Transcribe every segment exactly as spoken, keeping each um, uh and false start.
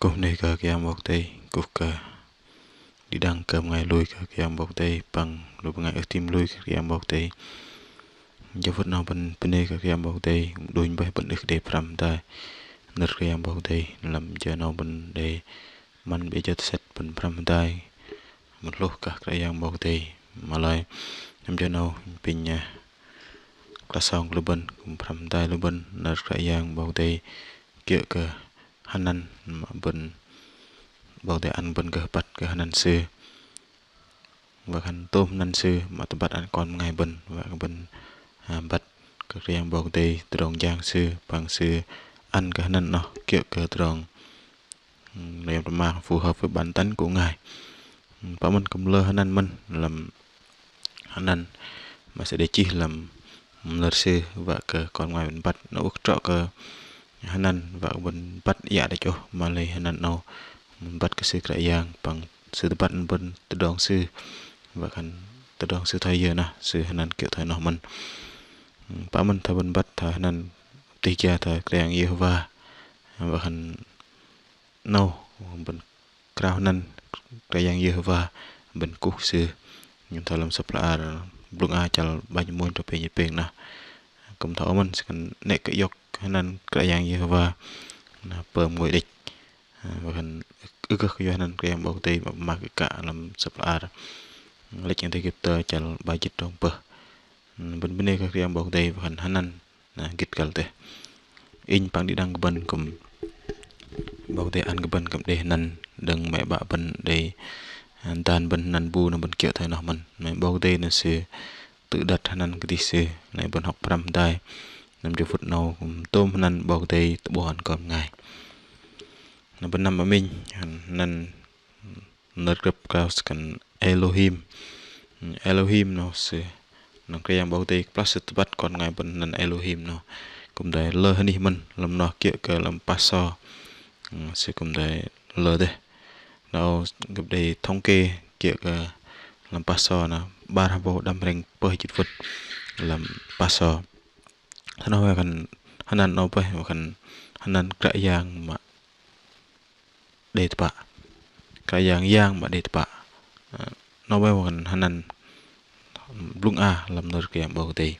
Kuh bơnê kơ Kră Yang 'Bok Kei-Dei, kuh kơ đĭ đăng kơ bơngai lui kơ Kră Yang 'Bok Kei-Dei, păng lu bơngai ưh tam lui kơ Kră Yang 'Bok Kei-Dei. Jơ phŭt 'nâu bơ̆n bơnê kơ Kră Yang 'Bok Kei-Dei, đunh bơih bơ̆n ưh kơ đei pơhrăm hơdai nơ̆r Kră Yang 'Bok Kei-Dei, lăm jơ 'nâu bơ̆n đei 'măn bĕ jơ tơsĕt bơ̆n pơhrăm hơdai, bơ̆n hlôh kơ Kră Yang 'Bok Kei-Dei. Mă lei lăm jơ 'nâu apinh, ơ, klah song lu bơ̆n kư̆m pơhrăm hơdai lu bơ̆n nơ̆r Kră Yang 'Bok Kei-Dei kiơ̆ kơ hơnăn mă bơ̆n, 'Bok Kei-Dei ăn bơ̆n gơh băt kơ hơnăn Sư. Wă khan tôm hơnăn Sư mă tơbăt ăn kon bơngai bơ̆n, wă kơ bơ̆n, ơ, băt kơ Kră Yang 'Bok Kei-Dei tơdrong jang Sư, păng Sư ăn kơ hơnăn noh kiơ̆ kơ tơdrong, ưm, lăm tơmang phù hợp với bản tánh của Ngài. Ưm, pă mơ̆n kư̆m lơ hơnăn mơ̆n lăm hơnăn mă sư đei chih lăm nơ̆r Sư wă kơ kon bơngai bơ̆n băt, noh ưh kơ trŏ kơ hơnăn wă kơ bơ̆n băt iă đĕch ôh, mă lei hơnăn 'nâu bơ̆n băt kơ Sư Kră Yang păng Sư tơbăt ăn bơ̆n tơdrong Sư, wă khan tơdrong Sư thoi yơ noh, Sư hơnăn kiơ̆ thoi noh mơ̆n. Ưm, pă mơ̆n thoi bơ̆n băt thoi hơnăn tih gia thoi Kră Yang Yêhôwa, wă khan 'nâu bơ̆n krao hơnăn Kră Yang Yêhôwa, bơ̆n kuh Sư. Nhôn thoi lăm sơ̆p hla ar Blŭng A chăl 'bar jĭt mônh truh pêng jĭt pêng noh. Kư̆m thoi âu mơ̆n, sư khan 'nĕ kơ iŏk hơnăn Kră Yang Yêhôwa, noh pơm ngôi đĕch. Ơ, wă khan ưh kơ yua hơnăn Kră Yang 'Bok Kei-Dei mă pơma kơ kă lăm sơ̆p hla ar Lĕch Êgiptơ chăl 'bar jĭt trong pơh. Ơ, bơ̆n bơnê kơ Kră Yang 'Bok Kei-Dei wă khan hơnăn, ơ, gĭt kăl dêh. Inh păng đĭ đăng kơ bơ̆n kư̆m 'Bok Kei-Dei ăn kơ bơ̆n kư̆m đei hơnăn đơ̆ng mĕ 'bă bơ̆n đei, ơ, dan bơ̆n hơnăn bu noh bơ̆n kiơ̆ thoi noh mơ̆n. Mă 'Bok Kei-Dei noh Sư tự đặt hơnăn kơdih Sư, noh bơ̆n hŏk pơhrăm hơdai. Lăm jơ phŭt 'nâu kư̆m tôm hơnăn 'Bok Kei-Dei tơ'bôh ăn kon bơngai. Noh bơ̆n năm mă minh, hơnăn nơ̆r Grek krao sư khan Elohim. Elohim noh sư, noh Kră Yang 'Bok Kei-Dei kơplah Sư tơbăt kon bơngai bơ̆n hơnăn Elohim noh. Kư̆m đei lơ hơnih mơ̆n, lăm noh kiơ̆ kơ lăm pah so. Sư kư̆m đei lơ dêh. Noh gơ̆p đei thống kê kiơ̆ kơ lăm pah so noh, 'bar hơbâu đăm hrĕng pơh jĭt phŭt lăm pah so. Thoi noh wă khan hơnăn 'nâu bơih, wă khan hơnăn Kră Yang mă đei tơpă. Kră Yang, Yang mă đei tơpă. Ơ, 'nâu bơih wă khan hơnăn Blŭng A lăm nơ̆r Kră Yang 'Bok Kei-Dei.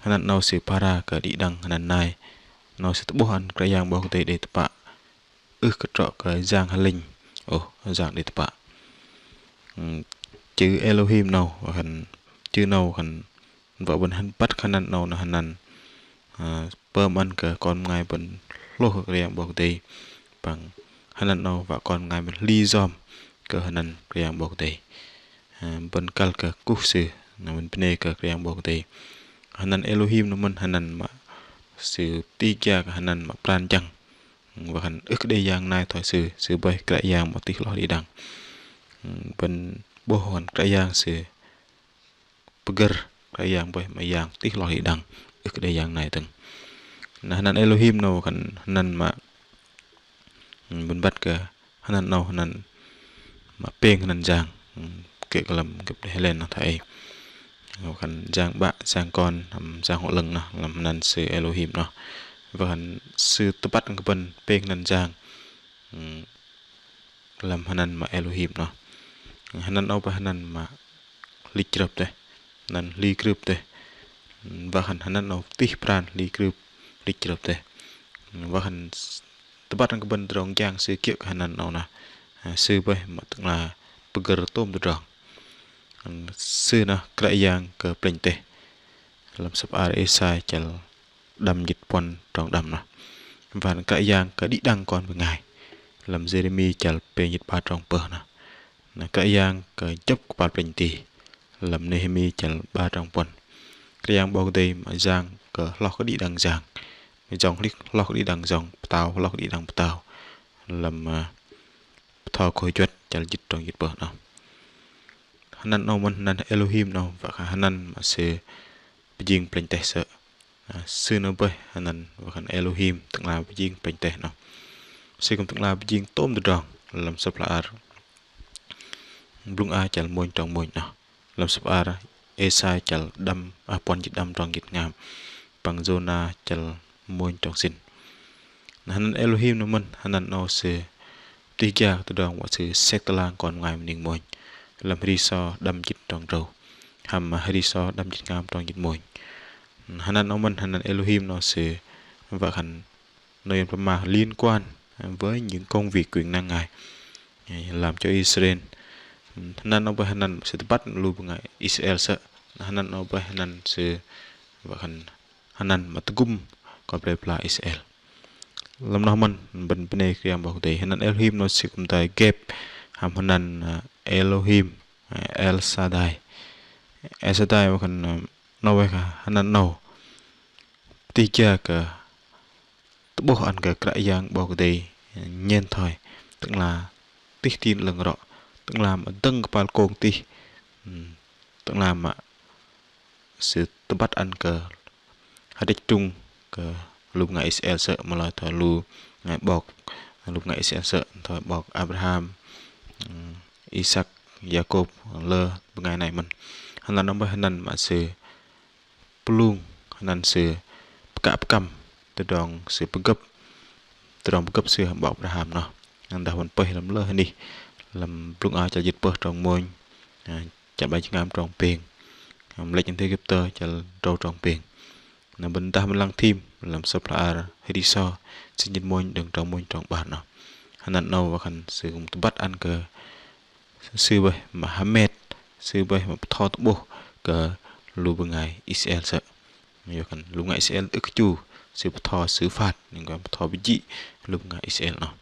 Hơnăn 'nâu sư phara kơ đĭ đăng hơnăn nai. 'Nâu sư tơ'bôh ăn Kră Yang 'Bok Kei-Dei đei tơpă. Ưh kơ trŏ kơ yang hơlĕnh ôh, yang đei tơpă. Ưm, chư Elohim 'nâu, wă khan, chư 'nâu khan, wă bơ̆n hăn băt kơ hơnăn 'nâu noh hơnăn, ơ, pơm ăn kơ kon bơngai bơ̆n hlôh kơ Kră Yang 'Bok Kei-Dei, păng hơnăn 'nâu wă kon bơngai bơ̆n hli yom kơ hơnăn Kră Yang 'Bok Kei-Dei. Ơ, bơ̆n kăl kơ kuh Sư, noh bơ̆n bơnê kơ Kră Yang 'Bok Kei-Dei. Hơnăn Elohim noh mơ̆n hơnăn mă Sư tih gia kơ hơnăn mă pran jăng. Wă khan ưh kơ đei yang nai thoi Sư, Sư bơih Kră Yang mă tih hloh đĭ đăng. Bơ̆n 'bôh wă khan Kră Yang Sư pơgơ̆r, Kră Yang bơih mă yang tih hloh đĭ đăng, ưh kơ đei yang nai dơ̆ng. Noh hơnăn Elohim noh wă khan hơnăn mă, ưm, bơ̆n băt kơ hơnăn 'nâu hơnăn mă pêng hơnăn yang, ưm, kiơ̆ kơ lăm gơ̆p đei hơlen noh thoi ei. Wă khan Yang 'Bă, Yang Kon, hăm Yang Bơhngol 'Lơ̆ng noh, lăm hơnăn Sư Elohim noh. Wă khan Sư tơbăt kơ bơ̆n pêng hơnăn yang, ưm, lăm hơnăn mă Elohim noh. Hơnăn 'nâu bơih hơnăn mă hli krưp dêh, hơnăn hli krưp dêh. Wă khan hơnăn 'nâu tih pran hli krưp, hli krưp dêh. Wă khan s-, tơbăt kơ bơ̆n tơdrong jang Sư kiơ̆ kơ hơnăn 'nâu noh. Ơ, Sư bơih mă tơ'ngla pơgơ̆r tôm tơdrong. Sư noh Kră Yang kơ plĕnh teh. Lăm sơ̆p ar Êsai chăl đăm jĭt puăn trong đăm noh. Wă khan Kră Yang kơ đĭ đăng kon bơngai. Lăm Jêrêmi chăl pêng jĭt 'bar trong pơh noh. Noh Kră Yang kơ jơ̆p kơpal plĕnh teh. Lăm Nêhêmi chăl 'bar trong puăn. Kră Yang 'Bok Kei-Dei mă yang kơ hloh kơ đĭ đăng yang. Jŏng hloh kơ đĭ đăng jŏng, pơtao hloh kơ đĭ đăng pơtao. Lăm, ơ, Bơtho Khôi Juăt chăl jĭt trong jĭt pơh noh. Hơnăn 'nâu mơ̆n hơnăn Elohim 'nâu, wă khan hơnăn mă Sư pơjing plĕnh teh sơ̆. Ơ, Sư noh bơih hơnăn wă khan Elohim tơ'ngla pơjing plĕnh teh noh. Sư kư̆m tơ'ngla pơjing tôm tơdrong. Lăm sơ̆p hla ar Blŭng A chăl mônh trong mônh noh. Lăm sơ̆p ar Êsai chăl đăm, ơ, puăn jĭt đăm trong jĭt hngam. Păng Yôna chăl mônh trong sĭn. Noh hơnăn Elohim noh mơ̆n hơnăn 'nâu Sư pơtih gia tơdrong wă sư sek tơlang kon bơngai mơning mônh. Lăm Hri sô đăm jĭt trong tơdrâu hăm Hri sô đăm jĭt hngam trong jĭt mônh. Hơnăn âu mơ̆n, hơnăn Êlôhim noh sư wă khan nơ̆r Yuăn pơma liên quan với những công việc quyền năng Ngài làm cho Israel. Hơnăn âu bơih hơnăn sư tơbăt lu bơngai Israel sơ̆. Hơnăn âu bơih hơnăn sư wă khan hơnăn mă tơgŭm kon pơlei pơla Israel. Lăm noh mơ̆n bơ̆n bơnê Kră Yang 'Bok Kei-Dei. Hơnăn Êlôhim noh sư kư̆m đei gơ̆p hăm hơnăn, ơ, Êlôhim, ơ, El Sadai. El Sadai wă khan, ơ, noh wă khan hơnăn noh pơtih gia kơ tơ'bôh ăn kơ Kră Yang 'Bok Kei-Dei nhen thoi Tơ'ngla tih tin 'lơ̆ng rŏ, Tơ'ngla mă dơ̆ng kơpal kông tih, ưm, Tơ'ngla mă sư tơbăt ăn kơ hơdrĕch trung kơ lu bơngai Israel sơ̆, mă lei thoi lu bơngai 'bok lu bơngai Israel sơ̆, thoi 'bok Abraham, ưm, Isak, Yakôb, lơ bơngai nai mơ̆n. Hơnăn noh bơih hơnăn mă sư pơlung, hơnăn sư pơkă pơkăm tơdrong sư pơgơ̆p, tơdrong pơgơ̆p sư hăm 'bok Abraham noh. Hơnăn dah bơ̆n pơih lăm lơ hơnih, lăm Blŭng A chăl jĭt pơh trong mônh, ơ, chăl 'bar jĭt hngam trong pêng, lăm Lĕch Êgiptơ chăl tơdrâu trong pêng. Na bơ̆n dah bơ̆n lăng thim lăm sơ̆p hla ar Hri sô, sĭn jĭt mônh đơ̆ng trong mônh trong 'bar noh. Hơnăn noh wă khan sư kư̆m tơbăt ăn kơ sư bơih mă hơmet, sư bơih mă bơtho tơ'bôh kơ lu bơngai Israel sơ̆. Yua khan lu bơngai Israel ưh kơ chu sư bơtho, sư phạt, nhưng kơ bơtho bơjĭ lu bơngai Israel noh.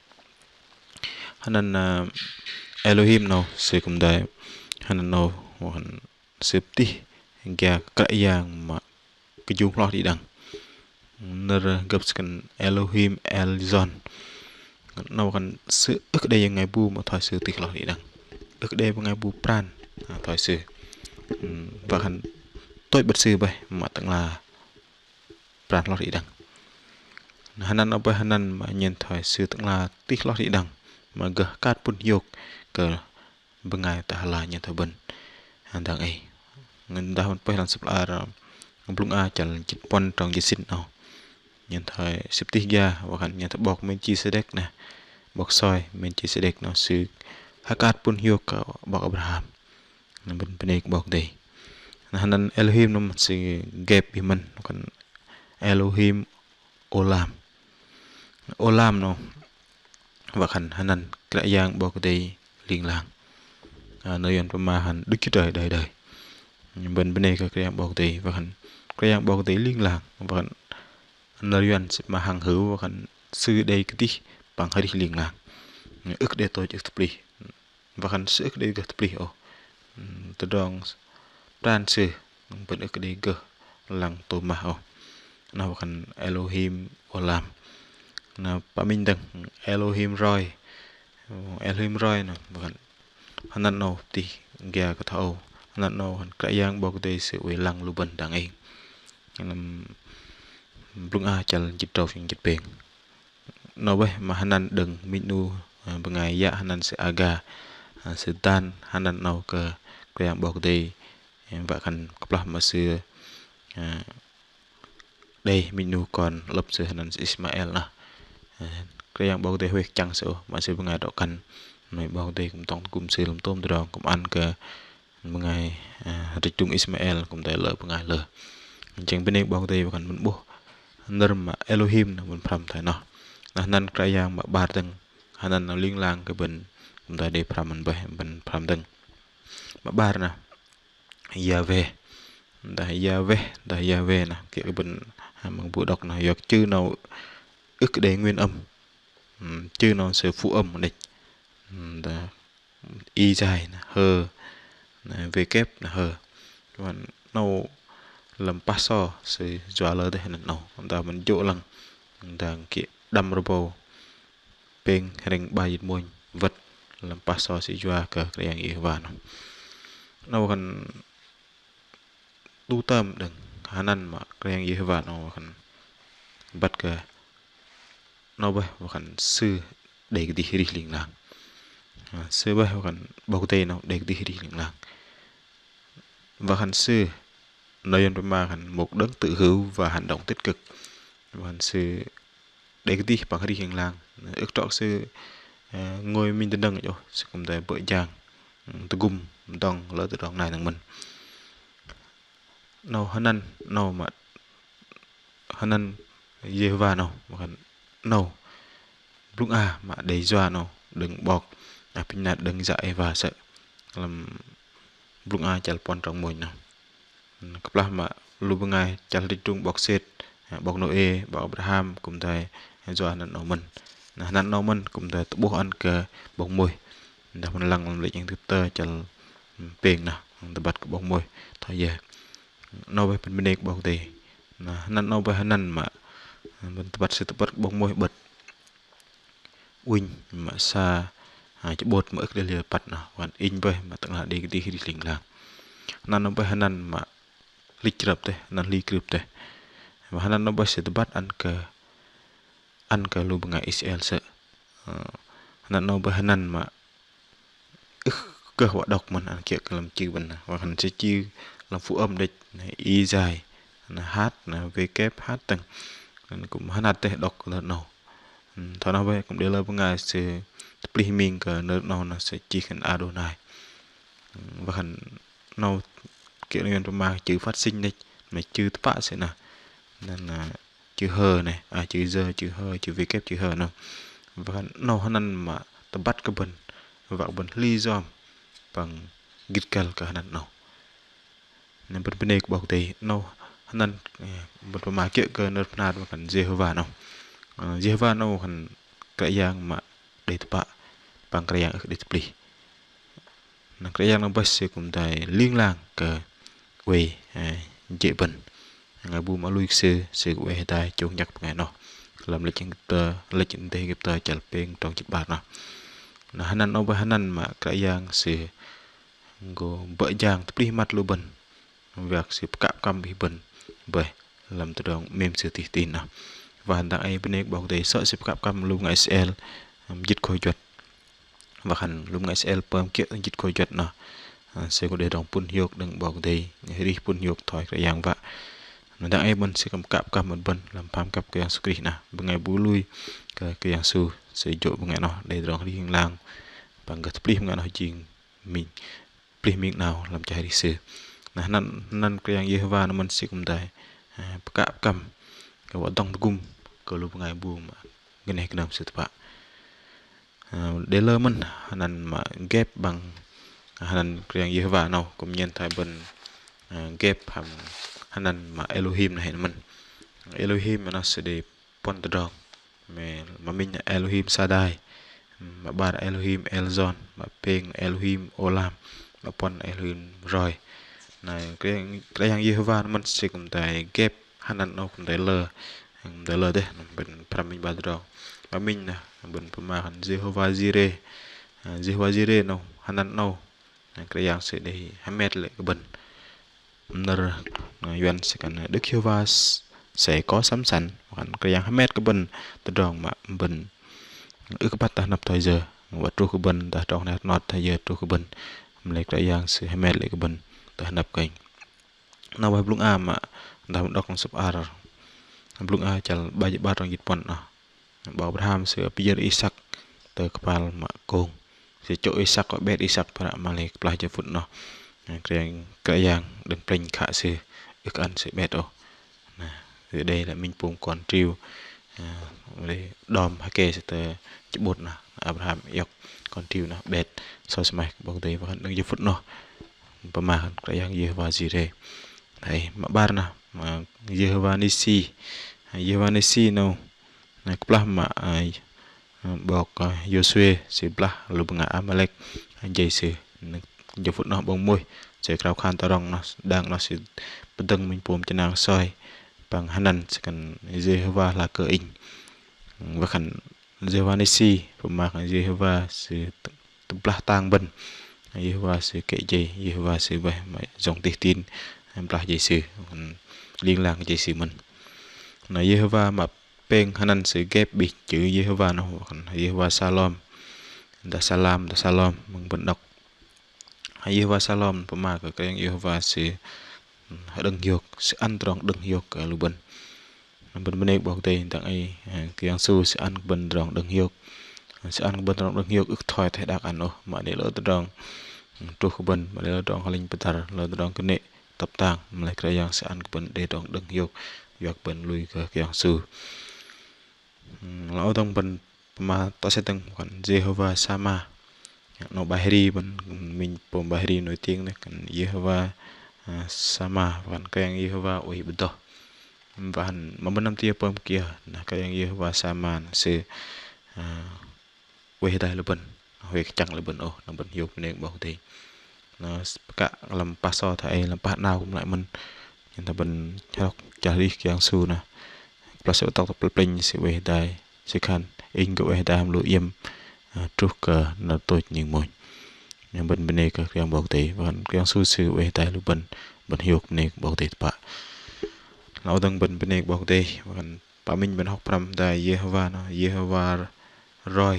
Hơnăn, ơ, Êlôhim noh sư kư̆m đei, hơnăn noh wă khan sư pơtih gia Kră Yang mă kơjung hloh đĭ đăng. Nơ̆r gơ̆p sư khan Êlôhim Eliôn. Noh wă khan sư ưh kơ đei bơngai bu mă thoi sư tih hloh đĭ đăng. Ưh kơ đei bơngai bu pran, ơ, thoi sư. Ưm, wă khan tôch 'bơ̆t sư bơih mă Tơ'ngla pran hloh đĭ đăng. Na hơnăn âu bơih hơnăn mă nhen thoi sư Tơ'ngla tih hloh đĭ đăng mă gơh hơkat pŭn hiôk kơ bơngai tơ hơla nhen thoi bơ̆n. Hơdang ei. Nhen dah bơ̆n pơih lăm sơ̆p hla ar, ơ, Blŭng A chăl jĭt puăn trong jĭt sĭn noh. Nhen thoi sư pơtih gia, wă khan nhen thoi 'bok Melkisedek noh. 'Bok soi Melkisedek noh sư hơkat pŭn hiôk kơ 'bok Abraham. Na bơ̆n bơnê kơ 'Bok Kei-Dei. Na hơnăn Êlôhim noh mă sư gơ̆p bơih mơ̆n, wă khan Êlôhim Ôlam. Ôlam noh wă khan hơnăn Kră Yang 'Bok Kei-Dei ling lang. Ơ, nơ̆r Yuăn pơma hăn Đức Chúa Trời đời đời. Bơ̆n bơnê kơ Kră Yang 'Bok Kei-Dei, wă khan Kră Yang 'Bok Kei-Dei ling lang, wă khan nơ̆r Yuăn sư pơma hăng hơ̆, wă khan sư đei kơdih păng arih ling lang. Ưh kơ đei tôch ưh tơplih. Wă khan sư ưh kơ đei gơh tơplih ôh. Tơdrong pran sư bơ̆n ưh kơ đei gơh lăng tôm mah ôh. Noh wă khan Êlôhim Ôlam. Na pă minh dơ̆ng Êlôhim Roi. Êlôhim Roi noh wă khan hơnăn noh pơtih gia kơ thoi âu. Hơnăn noh khan Kră Yang 'Bok Kei-Dei sư oei lăng lu bơ̆n dang ei. Lăm Blŭng A chăl jĭt tơdrâu jĭt pêng. Noh bơih mă hơnăn đơ̆ng minh 'nu, ơ, bơngai yă hơnăn sư Aga, ơ, sư dan hơnăn noh kơ Kră Yang 'Bok Kei-Dei, ơ, wă khan kơplah mă sư, ơ, đei minh 'nu kon lăp sư hơnăn sư Ismael noh. Ơ, Kră Yang 'Bok Kei-Dei huay kơ chăng sư ôh, mă sư bơngai drŏ-kăn, mă 'Bok Kei-Dei kư̆m dŏng tơgŭm sư lăm tôm tơdrong, kư̆m ăn kơ bơngai, ơ, hơdrĕch trung Ismael kư̆m đei lơ bơngai lơ. Jing bơnê kơ 'Bok Kei-Dei wă khan bơ̆n 'bôh nơ̆r mă Êlôhim noh bơ̆n pơhrăm thoi noh. Na hơnăn Kră Yang mă 'bar dơ̆ng, hơnăn noh ling lang kơ bơ̆n kư̆m đei pơhrăm bơ̆n bơih, bơ̆n pơhrăm dơ̆ng. Mă 'bar noh Yahweh. Dah Yahweh, dah Yahweh noh kiơ̆ kơ bơ̆n, ơ, mă bu đŏk noh yua kơ chữ noh ưh kơ đei nguyên âm. Ưm, chữ noh sư phụ âm đĕch. Ưm, dah Y dài noh, H noh, W kép noh, H. Wă khan noh lăm pah sô sư yua lơ dêh, hơnăn noh dah bơ̆n jô̆ lăng, dah kiơ̆ đăm rơbâu pêng hrĕng 'bar jĭt mônh wơ̆t lăm pah sô sư yua kơ Kră Yang Yêhôwa noh. Noh wă khan tu tơm đơ̆ng hơnăn mă Kră Yang Yêhôwa noh wă khan băt kơ noh bơih wă khan sư đei kơdih arih ling lang. Ơ, sư bơih wă khan 'Bok Kei-Dei noh đei kơdih arih ling lang. Wă khan sư, nơ̆r Yuăn pơma khan một đấng tự hào và hành động tích cực. Wă khan sư đei kơdih păng arih ling lang. Ưh trŏ sư Ơ, ngôi minh tơdrong ôh, sư kư̆m đei bơ̆ jang, ơ, tơgŭm dŏng lơ tơdrong nai dơ̆ng mơ̆n. 'Nâu hơnăn, 'nâu mă hơnăn Yêhôwa 'nâu, mă khan 'nâu blŭng a mă đei yua 'nâu đơ̆ng 'bok, apinh nat đơ̆ng yă Êwa sơ̆. Lăm blŭng a chăl puăn trong mônh 'nâu. Kơplah mă lu bơngai chăl hrĭch drung 'bok Sêt, 'bok Nôê, 'bok Abraham, kư̆m đei yua hơnăn 'nâu mơ̆n. Na hơnăn 'nâu mơ̆n kư̆m đei tơ'bôh ăn kơ 'bok Môis. Dah mơ̆n lăng lăm Lĕch Êgiptơ chăl pêng noh, tơbăt kơ 'bok Môis thoi yơ. 'Nâu bơih bơ̆n bơnê kơ 'Bok Kei-Dei. Na hơnăn 'nâu bơih hơnăn mă bơ̆n tơbăt, sư tơbăt kơ 'bok Môis 'bơ̆t ŭnh mă sa, ha, chơ'bôt mă ưh kơ đei hli păt noh, wă khan inh bơih mă tơ'ngla đei kơdih arih ling lang. Hơnăn 'nâu bơih hơnăn mă hli krưp dêh, hơnăn hli krưp dêh. Mă hơnăn 'nâu bơih sư tơbăt ăn kơ, ăn kơ lu bơngai Israel sơ̆. Ơ, hơnăn 'nâu bơih hơnăn mă ưh kơ wă đŏk mơ̆n, ăn kiơ̆ kơ lăm chư bơ̆n, wă khan sư chư lăm Phú Âm đĕch, na Y dài, na H, na W kép H tơ̆ng. Kư̆m hơnat dêh đŏk lơ 'nâu. Thoi noh bơih kư̆m đei lơ bơngai sư tơplih ming kơ nơ̆r 'nâu na sư chih khan Adonai. Wă khan 'nâu kiơ̆ nơ̆r yuan pơma chư phát sinh đĕch, na chư tơpă sư na. Na, na chư H ne, a, chư J, chư H, chư W kép, chư H noh. Wă khan 'nâu hơnăn mă tơbăt kơ bơ̆n, wă kơ bơ̆n hli yom păng gĭt kăl kơ hơnăn 'nâu. Na bơ̆n bơnê kơ 'Bok Kei-Dei, 'nâu hơnăn, ơ, bơ̆n pơma kiơ̆ kơ nơ̆r pơnat wă khan Yêhôwa 'nâu. Ơ, Yêhôwa 'nâu khan Kră Yang mă đei tơpă, păng Kră Yang ưh kơ đei tơplih. Na Kră Yang 'nâu bơih sư kư̆m đei ling lang kơ oei, ơ, jê̆ bơ̆n. Bơngai bu mă lui kơ sư, sư kư̆m oei hơdai chông nhăk bơngai noh. Lăm Lĕch Êgiptơ, Lĕch dêh Êgiptơ chăl pêng trong jĭt 'bar noh. Na hơnăn 'nâu bơih hơnăn mă Kră Yang sư gô bơ̆ jang tơplih măt lu bơ̆n. Wă kơ sư pơkă pơkăm bơih bơ̆n bơih lăm tơdrong 'mêm sư tih tin noh. Wă khan dang ei bơnê kơ 'Bok Kei-Dei sơ̆ sư pơkă pơkăm lu bơngai Israel, ơ, jĭt khôi juăt. Wă khan lu bơngai Israel pơm kiơ̆ jĭt khôi juăt noh. Ơ, sư gô đei tơdrong pŭn hiôk đơ̆ng 'Bok Kei-Dei, arih pŭn hiôk thoi Kră Yang wă. Na dang ei bơ̆n sư kư̆m pơkă pơkăm măt bơ̆n lăm pham kăp Kră Yang Yêsu Krist noh. Bơngai bu lui kơ Kră Yang Yêsu, sư jô̆ bơngai noh đei tơdrong arih ling lang. Păng gơh tơplih bơngai noh jing minh, tơplih ming 'nao lăm chăl arih sư. Na hơnăn, hơnăn Kră Yang Yêhôwa noh mơ̆n sư kư̆m đei, ơ, pơkă pơkăm kơ wă dŏng tơgŭm kơ lu bơngai bu mă gơneh gơnơm sư tơpă. Ơ, đei lơ mơ̆n hơnăn mă ghép bằng hơnăn Kră Yang Yêhôwa 'nâu, kư̆m nhen thoi bơ̆n, ơ, ghép hăm hơnăn mă Êlôhim noh hei mơ̆n. Êlôhim noh sư đei puăn tơdrong. Mă, mă minh Êlôhim Sađai, mă 'bar Êlôhim Êlôn, mă pêng Êlôhim Ôlam, mă puăn Êlôhim Roi. Na Kră Yang, Kră Yang Yêhôwa noh mơ̆n sư kư̆m đei ghép hơnăn 'nâu kư̆m đei lơ, kư̆m đei lơ dêh, bơ̆n pơhrăm minh 'bar tơdrong. Mă minh noh bơ̆n pơma khan Yêhôwa Jirê. Ơ, Yêhôwa Jirê 'nâu, hơnăn 'nâu Kră Yang sư đei hơmet lê̆ kơ bơ̆n. Nơ̆r, ơ, Yuăn sư khan Đức Giê-hô-va s-, sẽ có sắm sẵn, wă khan Kră Yang hơmet kơ bơ̆n tơdrong mă bơ̆n ưh kơ băt tơ hơnăp thoi yơ, wă truh kơ bơ̆n dah trong hnat hnot thoi yơ truh kơ bơ̆n. Mă lei Kră Yang sư hơmet lê̆ kơ bơ̆n tơ hơnăp kơnh. Na wă blŭng a mă dah đŏk lăm sơ̆p ar Blŭng a chăl 'bar jĭt 'bar trong jĭt puăn noh. 'Bok Abraham sư pơyơ̆r Isăk tơ kơpal mă kông. Sư chô̆ Isăk wă 'bet Isăk pơră mă lei kơplah jơ phŭt noh. Kră Yang, Kră Yang đơ̆ng plĕnh khă sư ưh kơ ăn sư 'bet ôh. Na, sư đei lĕ minh pôm kon triu. Đom hơke sư tơ chơ'bôt noh. Abraham iŏk kon triu noh 'bet. Soi sơmah kơ 'Bok Kei-Dei wă khan đơ̆ng jơ phŭt noh. Pơma khan Kră Yang Yêhôwa Jirê. Hei, mă 'bar noh, mă Yêhôwa Nisi. Yêhôwa Nisi noh, na kơplah mă, ơ, 'bok, ơ, Yôsuê sư blah lu bơngai Amalek, ơ, jei sư. Jơ phŭt noh 'bok Môis sư krao khan tơdrong noh, đang noh sư pơdơ̆ng minh pôm chơnang soi. Păng hơnăn sư khan Yêhôwa hla kơ inh. Wă khan Yêhôwa Nisi, pơma khan Yêhôwa sư tơblah tang bơ̆n. Yêhôwa sư kĕ jei, Yêhôwa sư bơih mă jơ̆ng tih tin, blah jei sư, ling lang jei sư mơ̆n. Na Yêhôwa mă pêng hơnăn sư ghép bih chư Yêhôwa noh, Yêhôwa Salôm, dah Salam, dah Salôm, mơ̆ng bơ̆n đŏk. Yêhôwa Salôm pơma kơ Kră Yang Yêhôwa sư hơđơ̆ng hiôk, sư ăn tơdrong đơ̆ng hiôk kơ lu bơ̆n. Bơ̆n bơnê kơ 'Bok Kei-Dei dang ei, ơ, Kră Yang Yêsu sư ăn kơ bơ̆n tơdrong đơ̆ng hiôk. Sư ăn kơ bơ̆n tơdrong đơ̆ng hiôk ưh thoi teh đak ăn ôh, mă lei lơ tơdrong truh kơ bơ̆n, mă lei lơ tơdrong hơlĕnh pơdăr, lơ tơdrong kơnê̆ tơpă tang, mă lei Kră Yang Sư ăn kơ bơ̆n đei tơdrong đơ̆ng hiôk, yua kơ bơ̆n lui kơ Kră Yang Yêsu. Lei âu dơ̆ng bơ̆n pơma tŏ sĕt dơ̆ng khan Yêhôwa Sama. 'Nâu 'bai hri bơ̆n, minh pôm 'bai hri nổi tiếng dêh khan Yêhôwa, a, Sama, wă khan Kră Yang Yêhôwa oei bơdoh. Wă khan mă bơ̆n năm tih pơm kiơ, na Kră Yang Yêhôwa Sama na Sư, a, oei hơdai lu bơ̆n, oei kơchăng lu bơ̆n ôh, na bơ̆n hiôk bơnê kơ 'Bok Kei-Dei. Na pơkă lăm pah sơ̆ thoi ei, lăm pah 'nao kư̆m lei mơ̆n. Nhen thoi bơ̆n hrŏk chăl arih Kră Yang Yêsu na. Kơplah Sư tŏk tơ plĕnh plĕnh Sư oei hơdai, Sư khan inh gô oei hơdai hăm lu iĕm, a, truh kơ năr tôch ning mônh. Na bơ̆n bơnê kơ Kră Yang 'Bok Kei-Dei, wă khan Kră Yang Yêsu Sư oei hơdai lu bơ̆n, bơ̆n hiôk bơnê kơ 'Bok Kei-Dei tơpă. Lei âu dơ̆ng bơ̆n bơnê kơ 'Bok Kei-Dei, wă khan pă minh bơ̆n hŏk pơhrăm hơdai Yêhôwa noh, Yêhôwa roi.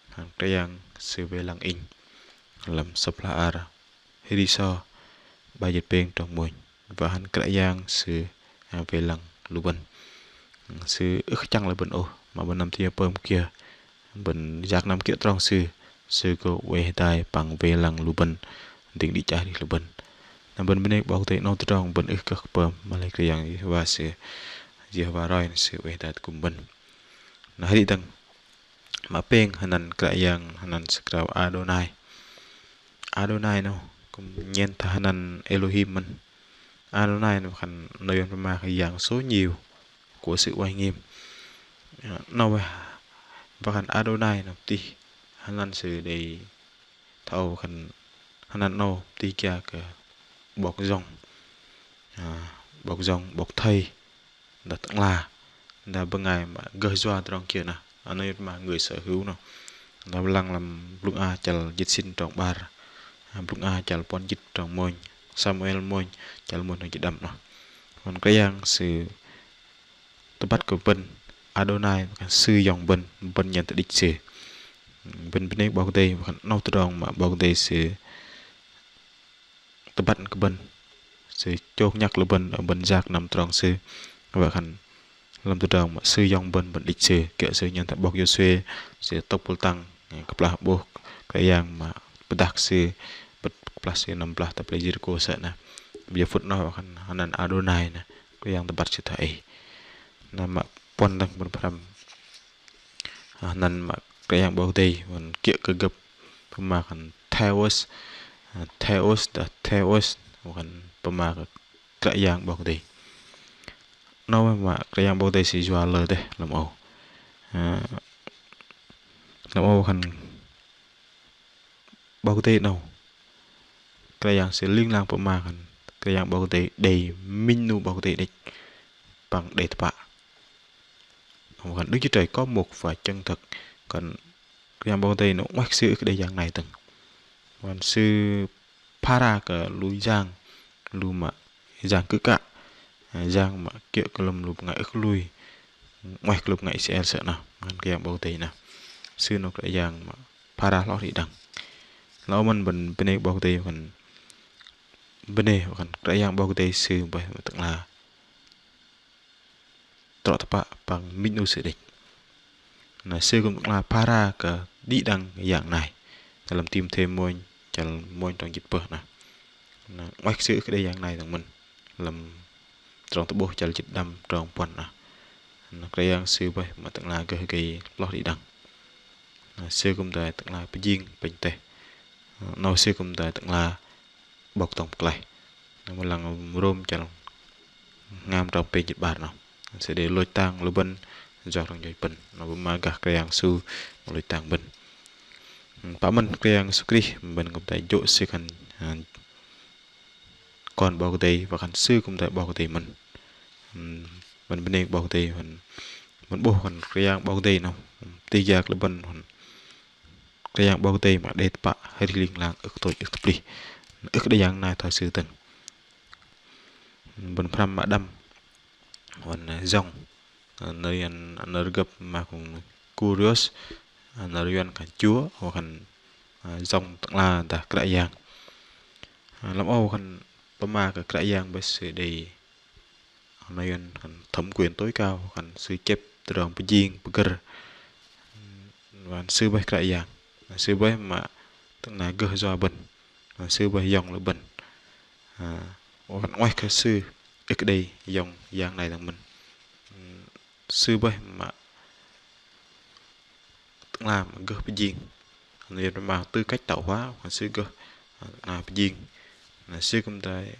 Wă khan Kră Yang Sư wei lăng inh. Lăm Sơ̆p hla ar Hơri sơ̆ 'bar jĭt pêng trong mônh. Wă khan Kră Yang Sư, a, wei lăng lu bơ̆n. Sư ưh kơ kơchăng lu bơ̆n ôh, mă bơ̆n năm tih pơm kiơ, bơ̆n yak năm kiơ̆ trong Sư, Sư gô oei hơdai păng wei lăng lu bơ̆n dĭng đĭ chăl arih lu bơ̆n. Na bơ̆n bơnê kơ 'Bok Kei-Dei, 'nâu tơdrong bơ̆n ưh kơ pơm, mă lei Kră Yang Yêhôwa Sư, Yêhôwa roi Sư oei hơdai tơgŭm bơ̆n. Na hơri dơ̆ng, mă pêng hơnăn Kră Yang, hơnăn Sư krao Adônai. Adônai noh kư̆m nhen thoi hơnăn Êlôhim mơ̆n. Adônai noh wă khan nơ̆r Yuăn pơma kơ Yang số nhiều của sự uy nghiêm. Noh wă khan Adônai noh tih hơnăn sư đei thoi âu, wă khan hơnăn noh tih gia kơ 'bok yŏng, a, 'bok yŏng, 'bok thây, dah tơ'ngla, dah bơngai mă gơh yua tơdrong kiơ noh, a, nơ̆r Yuăn pơma người sở hữu noh. Dah lăng lăm Blŭng A chăl jĭt sĭn trong 'bar, a, Blŭng A chăl puăn jĭt trong mônh, Samuel mônh chăl mônh trong jĭt đăm noh. Wă khan Kră Yang Sư tơbăt kơ bơ̆n Adônai, wă khan Sư yŏng bơ̆n, bơ̆n nhen tơ đĭch Sư. Bơ̆n bơnê kơ 'Bok Kei-Dei, wă khan 'nâu tơdrong mă 'Bok Kei-Dei Sư tơbăt kơ bơ̆n, Sư chông nhăk lu bơ̆n, bơ̆n yak năm trong Sư. Wă khan lăm tơdrong mă Sư yŏng bơ̆n, bơ̆n đĭch Sư, kiơ̆ Sư nhen thoi 'bok Yôsuê, Sư tŏk pôl tăng, kơplah 'bôh Kră Yang mă pơdah kơ Sư, bơ̆t kơplah Sư năm blah tơ pơlei Yêrikô sơ̆ noh. Bơih phŭt noh wă khan hơnăn Adônai noh, Kră Yang tơbăt Sư thoi ei. Na mă puăn dơ̆ng bơ̆n pơhrăm, a, hơnăn mă Kră Yang 'Bok Kei-Dei, wă khan kiơ̆ kơ gơ̆p pơma khan Theos, a, Theos dah Theos, wă khan pơma kơ Kră Yang 'Bok Kei-Dei. Noh mă Kră Yang 'Bok Kei-Dei Sư yua lơ dêh lăm âu. A, lăm âu wă khan 'Bok Kei-Dei 'nâu, Kră Yang Sư ling lang pơma khan Kră Yang 'Bok Kei-Dei đei minh 'nu 'Bok Kei-Dei đĕch păng đei tơpă. Wă khan Đức Chúa Trời có một và chân thật. Khan Kră Yang 'Bok Kei-Dei 'nâu 'ngoaih kơ Sư ưh kơ đei yang nai dơ̆ng. Wă khan Sư phara kơ lu yang, lu mă yang kư̆ kă, yang mă kiơ̆ kơ lăm lu bơngai ưh kơ lui, 'ngoaih kơ lu bơngai Israel sơ̆ noh, wă khan Kră Yang 'Bok Kei-Dei noh. Sư 'nâu Kră Yang mă phara hloh đĭ đăng. Lei âu mơ̆n bơ̆n bơnê kơ 'Bok Kei-Dei, wă khan bơnê, wă khan Kră Yang 'Bok Kei-Dei Sư bơih mă tơ'ngla trŏ tơpă păng minh 'nu Sư đĕch. Na Sư kư̆m tơ'ngla phara kơ đĭ đăng yang nai. Lăm Timôthê mônh chăl mônh trong jĭt pơh noh. Na 'ngoaih kơ Sư ưh kơ đei yang nai dơ̆ng mơ̆n. Lăm trong tơ'bôh chăl jĭt đăm trong puăn noh. Na Kră Yang Sư bơih mă tơ'ngla gơh gei hloh đĭ đăng. Na Sư kư̆m đei tơ'ngla pơjing pêng teh. 'Nâu Sư kư̆m đei tơ'ngla 'Bok dŏng pơklaih. Na mă lăng Rôm chăl hngam trong pêng jĭt 'bar noh. Sư đei lôch tang lu bơ̆n, yua tơdrong yoch bơ̆n. Na pơma gah Kră Yang Yêsu lôch tang bơ̆n. Pă mơ̆n Kră Yang Yêsu Krist, bơ̆n kư̆m đei jô̆ Sư khan, a, Kon 'Bok Kei-Dei, wă khan Sư kư̆m đei 'Bok Kei-Dei mơ̆n. Bơ̆n bơnê kơ 'Bok Kei-Dei, bơ̆n 'bôh khan Kră Yang 'Bok Kei-Dei noh tih gia kơ lu bơ̆n, Kră Yang 'Bok Kei-Dei mă đei tơpă, arih ling lang, ưh kơ tôch ưh kơ tơplih, ưh kơ đei yang nai thoi Sư dơ̆ng. Bơ̆n pơhrăm mă đăm, wă khan yŏng, nơ̆r Yuăn, nơ̆r gơ̆p mă khan Kurios, nơ̆r Yuăn khan Chúa, wă khan yŏng tơ'ngla dah Kră Yang. Lăm âu khan pơma kơ Kră Yang bơih Sư đei, nơ̆r Yuăn khan thẩm quyền tối cao, khan Sư chĕp tơdrong pơjing pơgơ̆r. Wă khan Sư bơih Kră Yang. Sư bơih mă tơ'ngla gơh yua bơ̆n. Sư bơih yŏng lu bơ̆n. Wă khan 'nguaih kơ Sư ưh kơ đei yŏng yang nai dơ̆ng mơ̆n. Sư bơih mă tơ'ngla mă gơh pơjing. Yua mă tư cách tạo hóa, wă khan Sư gơh tơ'ngla pơjing. Na Sư kư̆m đei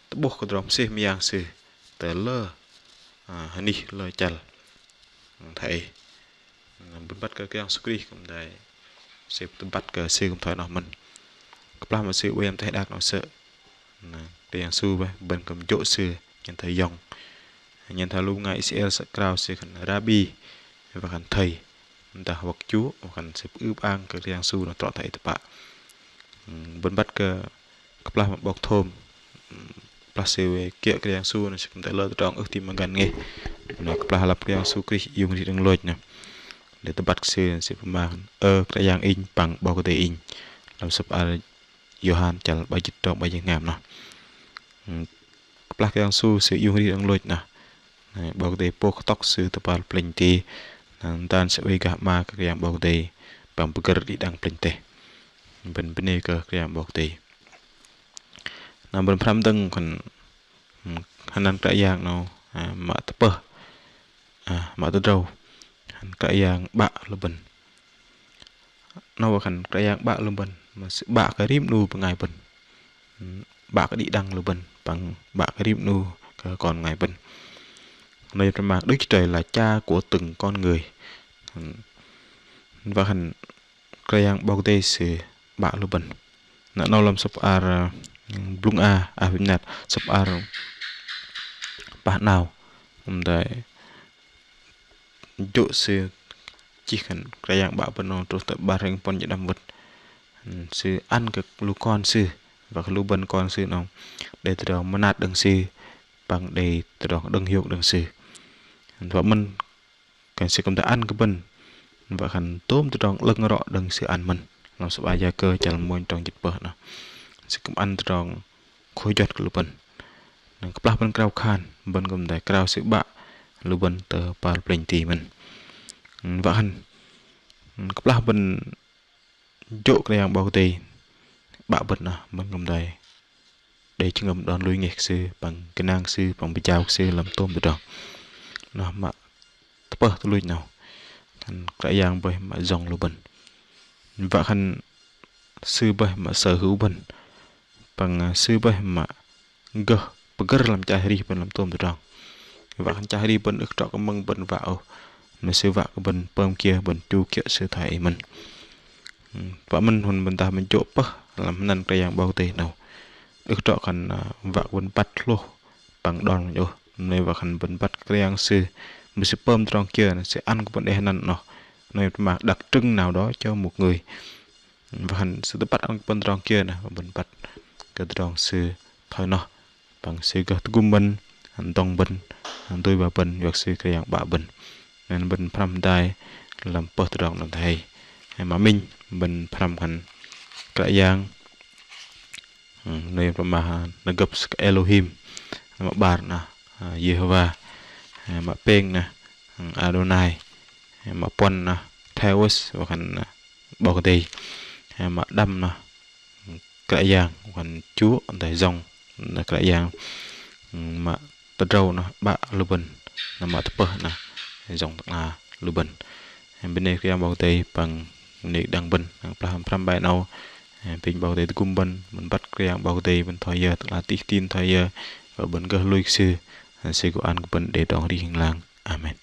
tơ'bôh kơ tơdrong mơsêh mơyang Sư tơ lơ hơnih lơ chăl. Thoi ei bơ̆n băt kơ Kră Yang Yêsu Krist kư̆m đei Sư tơbăt kơ Sư kư̆m thoi noh mơ̆n. Kơplah mă Sư oei lăm teh đak 'nâu sơ̆, na Kră Yang Yêsu bơih bơ̆n kư̆m jô̆ Sư nhen thoi yŏng. Nhen thoi lu bơngai Israel sơ̆ krao Sư khan Rabi, wă khan Thầy, dah wă khan Chúa, wă khan Sư pơư pơang kơ Kră Yang Yêsu noh trŏ thoi ei tơpă. Bơ̆n băt kơ kơplah mă 'bok Thôm, kơplah sư oei kiơ̆ Kră Yang Yêsu noh sư kư̆m đei lơ tơdrong ưh ti mă găn ngeh. Na kơplah lăp Kră Yang Yêsu Krist iung arih đơ̆ng lôch noh, đei tơbăt kơ sư, sư pơma khan: Ơ Kră Yang inh păng 'Bok Kei-Dei inh. Lăm sơ̆p ar Yôhan chăl 'bar jĭt trong 'bar jĭt tơhngam noh. Kơplah Kră Yang Yêsu Sư iung arih đơ̆ng lôch noh, na 'Bok Kei-Dei pôk kơtŏk Sư tơ kơpal plĕnh teh, na dan Sư oei gah 'ma kơ Kră Yang 'Bok Kei-Dei păng pơgơ̆r đĭ đăng plĕnh teh. Bơ̆n bơnê kơ Kră Yang 'Bok Kei-Dei. Na bơ̆n pơhrăm dơ̆ng khan, hơnăn Kră Yang 'nâu mă tơpơh, mă tơdrâu, khan Kră Yang 'Bă lu bơ̆n. 'Nâu wă khan Kră Yang 'Bă lu bơ̆n, mă Sư 'Bă kơ rim 'nu bơngai bơ̆n. 'Bă kơ đĭ đăng lu bơ̆n, păng 'Bă kơ rim 'nu kơ kon bơngai bơ̆n. Nơ̆r Yuăn pơma Đức Chúa Trời là Cha của từng con người. Wă khan Kră Yang 'Bok Kei-Dei Sư 'Bă lu bơ̆n. Na 'nâu lăm sơ̆p ar Blŭng A, ah, wih mơnat, sơ̆p ar Pah 'Nao. Kư̆m đei jô̆ sư chih khan Kră Yang 'Bă bơ̆n 'nâu truh tơ 'bar hrĕng puăn jĭt đăm wơ̆t. Sư ăn kơ lu kon Sư, wă kơ lu bơ̆n kon Sư 'nâu đei tơdrong mơnat đơ̆ng Sư, păng đei tơdrong đơ̆ng hiôk đơ̆ng Sư. Wă mơ̆n khan Sư kư̆m đei ăn kơ bơ̆n, wă khan tôm tơdrong 'lơ̆ng rŏ đơ̆ng Sư ăn mơ̆n. Lăm sơ̆p ar Yakơ chăl mônh trong jĭt pơh noh, Sư kư̆m ăn tơdrong khôi juăt kơ lu bơ̆n. Na kơplah bơ̆n krao khan, bơ̆n kư̆m đei krao Sư 'Bă lu bơ̆n tơ kơpal plĕnh teh mơ̆n. Wă khan kơplah bơ̆n jô̆ Kră Yang 'Bok Kei-Dei 'Bă bơ̆n noh, bơ̆n kư̆m đei đei jơhngơ̆m đon lui ngeh kơ Sư, păng gơnang kơ Sư, păng pơjao kơ Sư lăm tôm tơdrong. Noh mă tơpơh tuch luch 'nâu. Khan Kră Yang bơih mă yŏng lu bơ̆n. Wă khan Sư bơih mă sở hữu bơ̆n. Păng Sư bơih mă gơh pơgơ̆r lăm chăl arih bơ̆n lăm tôm tơdrong. Wă khan chăl arih bơ̆n ưh kơ trŏ kơ mơ̆ng bơ̆n wă ôh. Na Sư wă kơ bơ̆n pơm kiơ bơ̆n chu kiơ̆ Sư thoi ei mơ̆n. Wă mơ̆n hŭn bơ̆n dah bơ̆n jô̆ pơh lăm hơnăn Kră Yang 'Bok Kei-Dei 'nâu, ưh kơ trŏ khan wă kơ bơ̆n băt hlôh păng đon ôh. Mă lei wă khan bơ̆n băt Kră Yang Sư, mă Sư pơm tơdrong kiơ na Sư ăn kơ bơ̆n đei hơnăn noh. Nơ̆r Yuăn pơma đặc trưng nào đó cho một người. Wă khan Sư tơbăt ăn kơ bơ̆n tơdrong kiơ na bơ̆n băt kơ tơdrong Sư thoi noh. Păng Sư gơh tơgŭm bơ̆n, dŏng bơ̆n, dui ba bơ̆n, yua kơ Sư Kră Yang 'Bă bơ̆n. Nên bơ̆n pơhrăm hơdai lăm pơh tơdrong 'nâu thoi ei. Mă minh bơ̆n pơhrăm khan Kră Yang, nơ̆r Yuăn pơma nơgơ̆p sư kơ Êlôhim. Mă 'bar noh Yêhôwa. Mă pêng noh Adônai. Mă puăn noh Theos, wă khan 'Bok Kei-Dei. Mă đăm noh Kră Yang, wă khan Chúa, đei yŏng noh Kră Yang. Mă tơdrâu noh 'Bă lu bơ̆n, na mă tơpơh noh yŏng tơ'ngla lu bơ̆n. Bơnê Kră Yang 'Bok Kei-Dei păng bơnê đĭ đăng bơ̆n. Kơplah pơhrăm bai 'nâu, apinh 'Bok Kei-Dei tơgŭm bơ̆n, bơ̆n băt Kră Yang 'Bok Kei-Dei, bơ̆n thoi yơ tơ'ngla tih tin thoi yơ, wă bơ̆n gơh lui kơ Sư, Sư gô ăn kơ bơ̆n đei tơdrong arih ling lang. Amen.